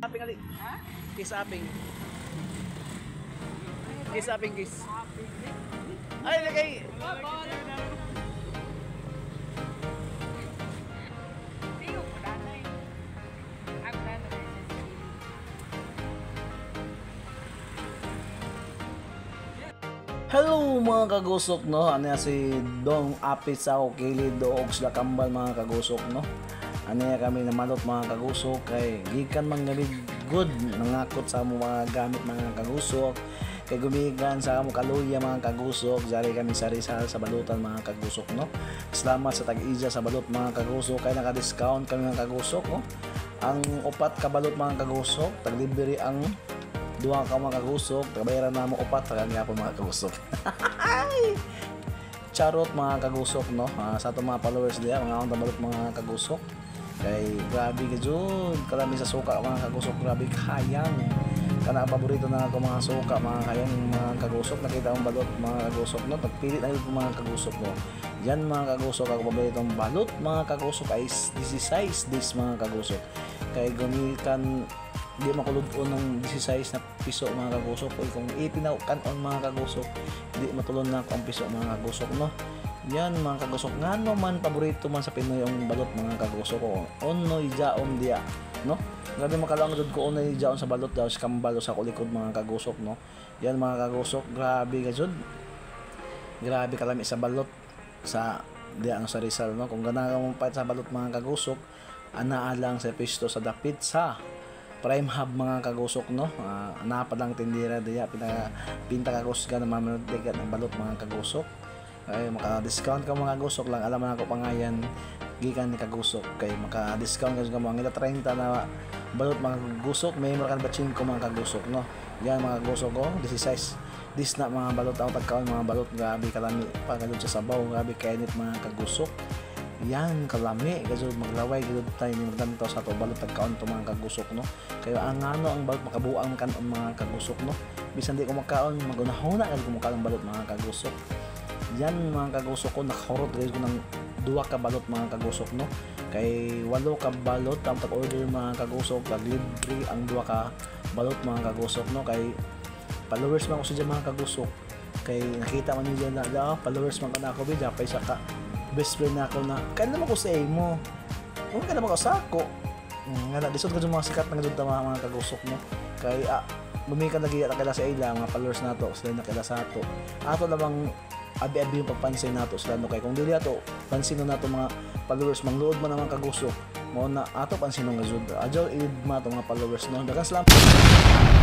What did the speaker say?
Aping ali. Kiss aping. Kiss aping kiss. Ay, lagay. Hello mga kagusok, no. Ano yan si Dong Apit sa Okili Doog sila kambal mga kagusok, no. Ano yan kami namalot mga kagusok kay gikan man gabi good nangakot sa amo mga gamit mga kagusok kay gumikan sa amo kaluya mga kagusok. Zari kami sa Rizal sa balutan mga kagusok, no. Salamat sa tag-ija sa balot mga kagusok kay naka-discount kami mga kagusok, no. Ang upat ka balot mga kagusok, taglibre ang duha ka mga kagusok, kabayaran na mo upat tagang yapon mga kagusok. Charot mga kagusok, no. Sa atong mga followers diya, mga akong balot mga kagusok. Kay grabe ka jud, kalami sa suka mga kagusok, grabe kayang. Kana ang paborito na ako mga suka, mga kayang mga kagusok, nakita ang balot mga kagusok, no. Pagpilit na ko mga kagusok, no. Yan mga kagusok, ako paboritong balot mga kagusok ay 16 this mga kagusok. Kay gumikan di makulod-on ng 16 na piso mga kagusok. Uy, kung itinaw kanon mga kagusok, di matulon na ako ang piso mga kagusok, no. Yan mga kagusok, ngano man paborito man sa Pinoy ang balot mga kagusok ko. Onoy jaom diya, no. Grabe makalang jud ko onoy jaom sa balot daw sa kambal sa kulikod mga kagusok, no. Yan mga kagusok, grabe ka jud. Grabe kalami sa balot sa diya ang sa Rizal, no. Kung ganahan mo pa sa balot mga kagusok, anaa lang sa pisto sa dapit sa Prime Hub mga kagusok, no. Ana pa lang tindira diya pinta kagusok ka na mamanood ng balot mga kagusok. Ay maka-discount ka mga kagusok lang alam na ako pangayan gikan ni kagusok kay maka-discount ka mga ngila 30 na balot mga kagusok, may mga ba 5 mga kagusok, no. Yan mga kagusok ko, 16 this na mga balot ang tagkaon mga balot, grabe kalami pa kalud sa sabaw, grabe kainit mga kagusok. Yan kalami gazud maglaway gud tayo ni magdanto sa ato balot tagkaon to mga kagusok, no. Kayo ang ano ang balot makabuang kanon mga kagusok, no. Bisan di ko makaon magunahuna gud ko makaon balot mga kagusok. Yan mga kagusok ko, nakahurot guys ko ng duha ka balot mga kagusok, no. Kay 8 ka balot ang tag-order mga kagusok, taglibre ang duha ka balot mga kagusok, no. Kay followers man ko sa mga kagusok, kay nakita man niyo na oh, followers man ko na ako bidya pa isa ka best friend na ako na kaya naman ko sa imo. Kung ka naman ko sa ako. Nga na disod ko mga sikat na jud mga kagusok, no. Kay gumikan lagi ta kaila sa ila mga followers nato, sila nakila sa ato. Ato lamang abi-abi yung pagpansin nato sila, no. Kay kung dili ato pansin nato mga followers, mangluod man ang mga kagusok. Mao na ato pansin nga jud. Adjaw ilid ma to mga followers, no. Daghang salamat.